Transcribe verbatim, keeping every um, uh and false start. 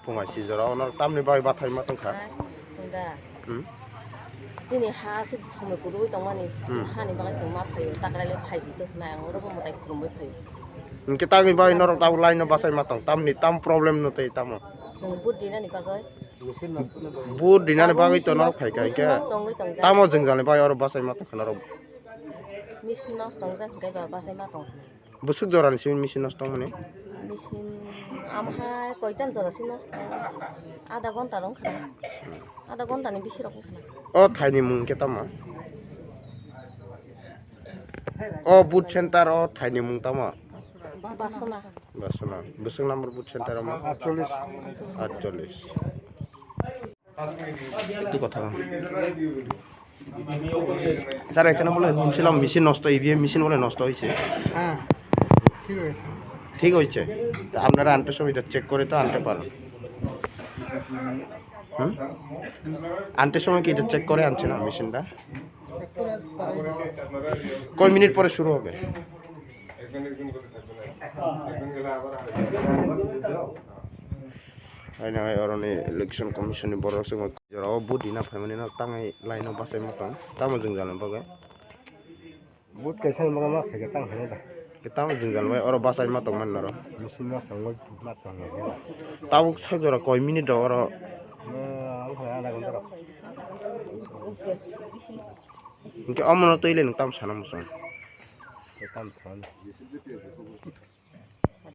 Phungai sijora ono tamni bagwi bathai ma tongkha. Sungda. Hmm? Chini ha se somoi kwrwi tongmani. Hmm. Hani bagwi chwng ma phaio, takraile phaiji to hwnai ang oro bo mwtai khurumwi phaio. Hwnkhe tamni bagwi norok tabuk line no bachai ma tong, tamni tam problem no tei tamo. Chwng vote dinani bagwi. Vote dinani bagwi to norok phaikha hwnkhe. Tamo jwngjal ni bagwi oro bachai ma tongkha norok. Machine nosto wngjak hwnkhe ba bachai ma tongkha. Bwswk jorani simi machine nosto wngmani? Machine amhai koitan jora si nosto. Adha ghonta rok wngkha na. Adha ghonta ni bisi rok wngkha na. O thaini mung khe tamo? O boot center o thaini mung tamo? Basona. Basona. Bwswk number boot center omo? Atchollish. Atchollish. একটু কথা বল। স্যার, এখানে বলে শুনছিলাম মেশিন নষ্ট, EVM machine বলে নষ্ট হয়েছে। হ্যাঁ, ঠিক হয়েছে। ঠিক হয়েছে? তা আপনারা আনতে সময় এটা চেক করে তো আনতে পারেন। হুম? আনতে সময় কি এটা চেক করে আনছে না মেশিনটা? চেক করে আনতে পারেন। কয় মিনিট পরে শুরু হবে? Hai nang oroni election commission ni borok se jorao vote rina phaimani no tangwi line o bachai ma tong tamo jwngjal ni bagwi. Vote kaisa ni bagwi ma phaikhe tang hinwi da. Tamo jwngjal bai oro bachai ma tongmani norok. Machine no tongwi ma tong hinwi da. Tabuk sak jora koi minute rok oro. Wngkha adha ghonta rok. Hwnkhe omono twi le nwng tamo sana muchung? Tamo sana.